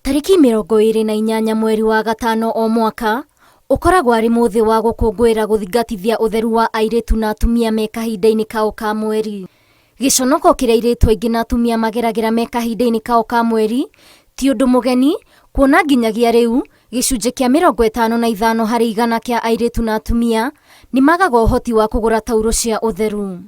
Tarĩki 28 mweri wa gatano o mwaka ũkoragwo arĩ mũthĩ wa gũkũngũĩra gũthingatithia ũtheru wa airĩtu na atumia me kahinda-inĩ kao ka mweri. Gĩconoko kĩrĩa airĩtu aingĩ na atumia mageragĩra me kahinda-inĩ kao ka mweri ti ũndũ mũgeni, kuona nginyagia rĩu gĩcunjĩ kĩa 55 harĩ igana kĩa airĩtu na atumia nĩ magaga ũhoti wa kũgũra taurũ cia ũtheru.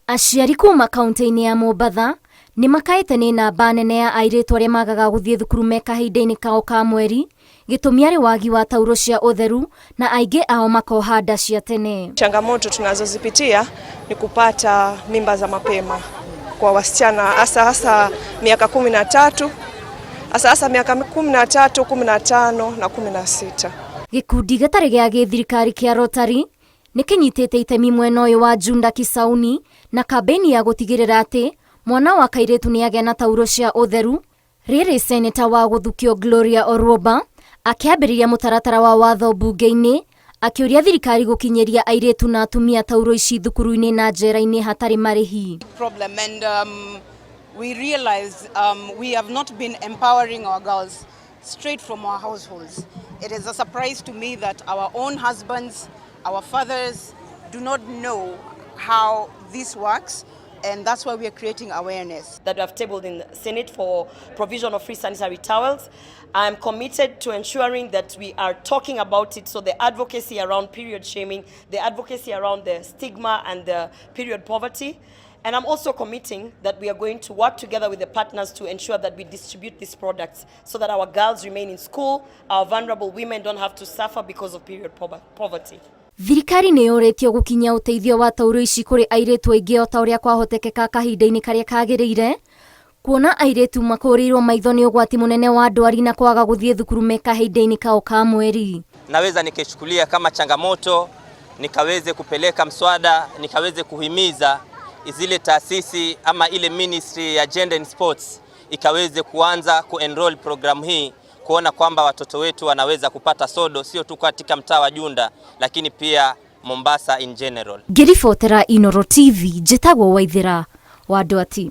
Aciari kuma kaunti-inĩ ya Mombatha nĩ makaĩte nĩ namba nene ya airĩtu arĩa magaga gũthiĩ thukuru me kahinda-inĩ kao ka mweri, gĩtũmi arĩ wagi wa taurũ cia ũtheru na aingĩ ao makoha nda cia tene. Changamoto tunazozipitia ni kupata mimba za mapema kwa wasichana hasa hasa miaka 13, hasa hasa miaka 13, 15 na 16. Gĩkundi gĩtarĩ gĩa gĩthirikari kĩa Rotary nĩ kĩnyitĩte itemi mwena ũyũ wa Junda Kisauni na kambĩini ya gũtigĩrĩra atĩ mwana wa kairĩtu nĩ agĩa na taurũ cia ũtheru. Rĩrĩ seneta wa gũthukio Gloria Orwoba akĩambĩrĩria mũtaratara wa watho mbunge-inĩ akĩũria thirikari gũkinyĩria airĩtu na atumia taurũ ici thukuru-inĩ na njera-inĩ hatarĩ marĩhi. Problem and we realize we have not been empowering our girls straight from our households. It is a surprise to me that our own husbands, our fathers do not know how this works, and that's why we are creating awareness. That we have tabled in the Senate for provision of free sanitary towels. I'm committed to ensuring that we are talking about it, so the advocacy around period shaming, the advocacy around the stigma and the period poverty. And I'm also committing that we are going to work together with the partners to ensure that we distribute these products so that our girls remain in school, our vulnerable women don't have to suffer because of period poverty. Thirikari nĩ yũrĩtio gũkinyia ũteithio wa taurũ ici kũrĩ airĩtu aingĩ o ta ũrĩa kwahotekeka kahinda-inĩ karĩa kagĩrĩire, kuona airĩtu makũrĩirwo maitho nĩ ũgwati mũnene wa ndwari na kwaga gũthiĩ thukuru me kahinda-inĩ kao ka mweri. Naweza nikichukulia kama changamoto, nikaweze kupeleka mswada, nikaweze kuhimiza zile taasisi ama ile Ministry ya Gender and Sports ikaweze kuanza kuenroll programu hii, kuona kwamba watoto wetu wanaweza kupata sodo sio tu katika mtaa wa Junda lakini pia Mombasa in general. Ngĩribotera Inoro TV, njĩtagwo Waithĩra wa Ndwati.